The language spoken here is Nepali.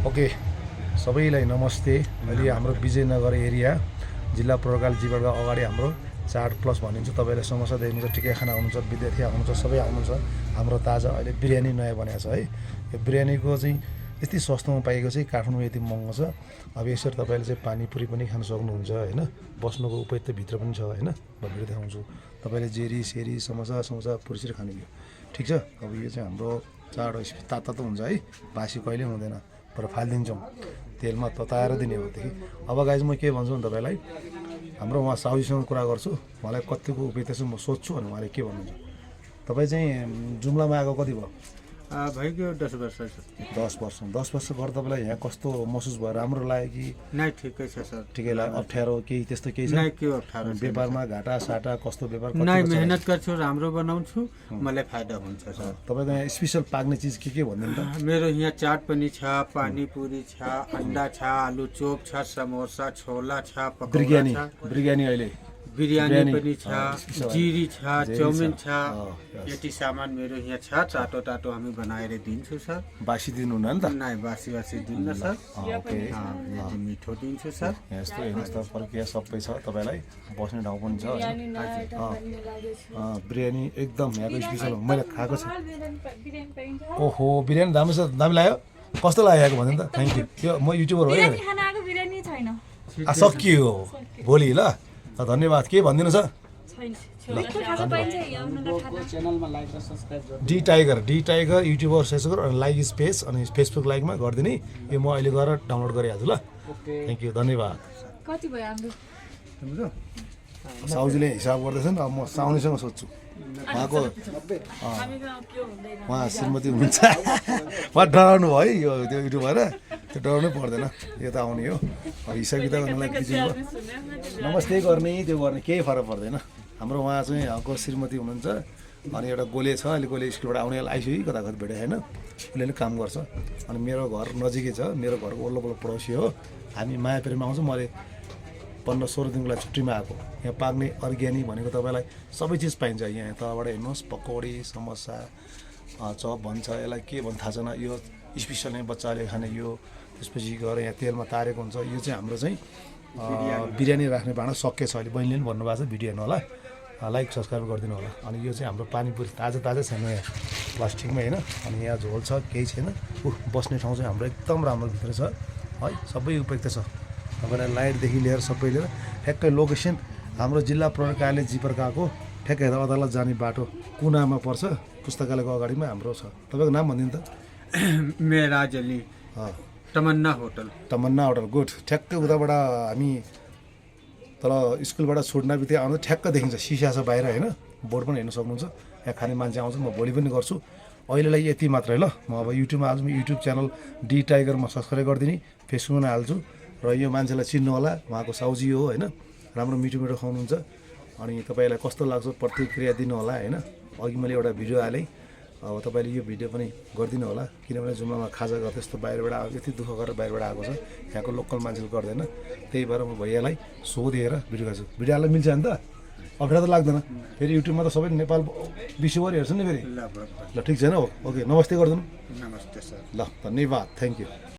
ओके सबैलाई नमस्ते। अहिले हाम्रो विजयनगर एरिया जिल्ला प्रकाल जीवनका अगाडि हाम्रो चाड प्लस भनिन्छ। तपाईँले समोसा देख्नुहुन्छ, टिका खाना आउनुहुन्छ, विद्यार्थी आउनुहुन्छ, सबै आउनुहुन्छ। हाम्रो ताजा अहिले बिरयानी नयाँ बनाएको छ है। यो बिरयानीको चाहिँ यति सस्तोमा पाइएको चाहिँ काठमाडौँ यति महँगो छ। अब यसरी तपाईँले चाहिँ पानीपुरी पनि खान सक्नुहुन्छ होइन। बस्नुको उपाय त भित्र पनि छ होइन। म भिडियो देखाउँछु तपाईँले जेरी सेरी समोसा पुरीसरी खाने यो ठिक छ। अब यो चाहिँ हाम्रो चाड तातो हुन्छ है, बासी कहिले हुँदैन। तर फालिदिन्छौँ तेलमा तताएर दिने हो देखि। अब गाइज म के भन्छु भने तपाईँलाई हाम्रो उहाँ साउजीसँग कुरा गर्छु, उहाँलाई कतिको उपयुक्त छ म सोध्छु अनि उहाँले के भन्नुहुन्छ। तपाईँ चाहिँ जुम्लामा आएको कति भयो? भइगयो 10 वर्ष। 10 वर्ष। 10 वर्ष घर तपाईँलाई यहाँ कस्तो महसुस भयो? राम्रो लाग्यो कि नै ठिकै छ सर। ठिकै लाग्यो? अप्ठ्यारो केही त्यस्तो केही छ? नै के अप्ठ्यारो छैन। व्यापारमा घाटा साटा कस्तो व्यापार? नै मेहनत गर्छु, राम्रो बनाउँछु, मलाई फाइदा हुन्छ सर। तपाईँको यहाँ स्पेसल पाक्ने चिज के भनिदिनु त? मेरो यहाँ चाट पनि छ, पानीपुरी छ, अन्डा छ, आलु चोप छ, समोसा, छोला छ, पकौडा छ, बिरयानी अहिले बिरयानी पनि छ, जिरी छ, चाउमिन छ। यति सामान मेरो यहाँ छ। चाटो टाटो हामी बनाएर दिन्छु सर। बासी दिनुहुन्न नि त? नै बासी दिन्न सर। ओके यति मिठो दिन्छु सर। यस्तो हेर्नुहोस् त प्रक्रिया सबै छ। तपाईँलाई बस्ने ठाउँ पनि छ। बिरयानी एकदम यहाँको स्पेसल हो, मैले खाएको छु। ओहो बिरयानी दामी छ, दामी लाग्यो। कस्तो लाग्यो यहाँको भन्नु त? Thank you. यो म युट्युबर हो सकियो भोलि ल। धन्यवाद। के भनिदिनु छ? डी टाइगर युट्युबर सर्च गर अनि लाइक स्पेस अनि फेसबुक लाइकमा गरिदिने। यो म अहिले गएर डाउनलोड गरिहाल्छु ल। थ्याङ्क यू, धन्यवाद। कति भयो हाम्रो? साउजीले हिसाब गर्दैछन्, अब म साउनीसँग सोध्छु। उहाँको उहाँ श्रीमती हुनुहुन्छ। उहाँ डराउनु भयो है यो त्यो युट्युब भएर, त्यो डराउनै पर्दैन, यो त आउने हो। अब हिसाब किताब गर्नलाई बिजुको नमस्ते गर्ने त्यो गर्ने केही फरक पर्दैन। हाम्रो उहाँ चाहिँ उहाँको श्रीमती हुनुहुन्छ अनि एउटा गोले छ, अहिले गोले स्कुलबाट आउने आइसक्यो कता कता भेट्यो होइन। उसले पनि काम गर्छ अनि मेरो घर नजिकै छ। मेरो घरको वल्लो वल्लो पडोसी हो। हामी मायापेरीमा आउँछौँ। मैले 15-16 दिनको लागि छुट्टीमा आएको। यहाँ पाक्ने अर्ग्यानिक भनेको तपाईँलाई सबै चिज पाइन्छ यहाँ। तलबाट हेर्नुहोस् पकौडी समोसा चप भन्छ, यसलाई के भन्छ थाहा छैन। यो स्पेसल नै बच्चाले खाने यो। त्यसपछि गएर यहाँ तेलमा तारेको हुन्छ। यो चाहिँ हाम्रो चाहिँ बिरयानी राख्ने भाँडा सकिएछ अहिले। बहिनीले पनि भन्नुभएको छ, भिडियो हेर्नु होला, लाइक सब्सक्राइब गरिदिनु होला। अनि यो चाहिँ हाम्रो पानीपुरी ताजा छैन यहाँ प्लास्टिकमा होइन। अनि यहाँ झोल छ, केही छैन। बस्ने ठाउँ चाहिँ हाम्रो एकदम राम्रो भित्र छ है, सबै उपयुक्त छ। तपाईँलाई लाइटदेखि लिएर सबै लिएर ठ्याक्कै लोकेसन हाम्रो जिल्ला प्रहरी कार्यालय जिपर्काको ठ्याक्कै अदालत जाने बाटो कुनामा पर्छ। पुस्तकालयको अगाडिमा हाम्रो छ। तपाईँको नाम भनिदिनु त? मेराज अली, तमन्ना होटल। गुड। ठ्याक्कै उताबाट हामी तल स्कुलबाट छुट्न बित्तिकै आउँदा ठ्याक्क देखिन्छ, सिसा छ बाहिर होइन। बोर्ड पनि हेर्न सक्नुहुन्छ। यहाँ खाने मान्छे आउँछ। म भोलि पनि गर्छु। अहिलेलाई यति मात्रै ल। म अब युट्युबमा हाल्छु। युट्युब च्यानल डी टाइगरमा सब्सक्राइब गरिदिने, फेसबुकमा हाल्छु। र यो मान्छेलाई चिन्नु होला, उहाँको साउजी हो होइन। राम्रो मिठो खुवाउनुहुन्छ। अनि तपाईँलाई कस्तो लाग्छ प्रतिक्रिया दिनु होला होइन। अघि मैले एउटा भिडियो हालेँ, अब तपाईँले यो भिडियो पनि गरिदिनु होला। किनभने जुम्लामा खाजा गर्दा यस्तो बाहिरबाट आएको, यति दुःख गरेर बाहिरबाट आएको छ। यहाँको लोकल मान्छेले गर्दैन। त्यही भएर म भैयालाई सोधेर भिडियो गर्छु। भिडियो हाल्न मिल्छ नि त? अप्ठ्यारो त लाग्दैन? फेरि युट्युबमा त सबै नेपाल विश्वभरि हेर्छ नि फेरि। ल ठिक छैन हो। ओके नमस्ते गरिदिनु। नमस्ते सर। ल धन्यवाद, थ्याङ्क यू।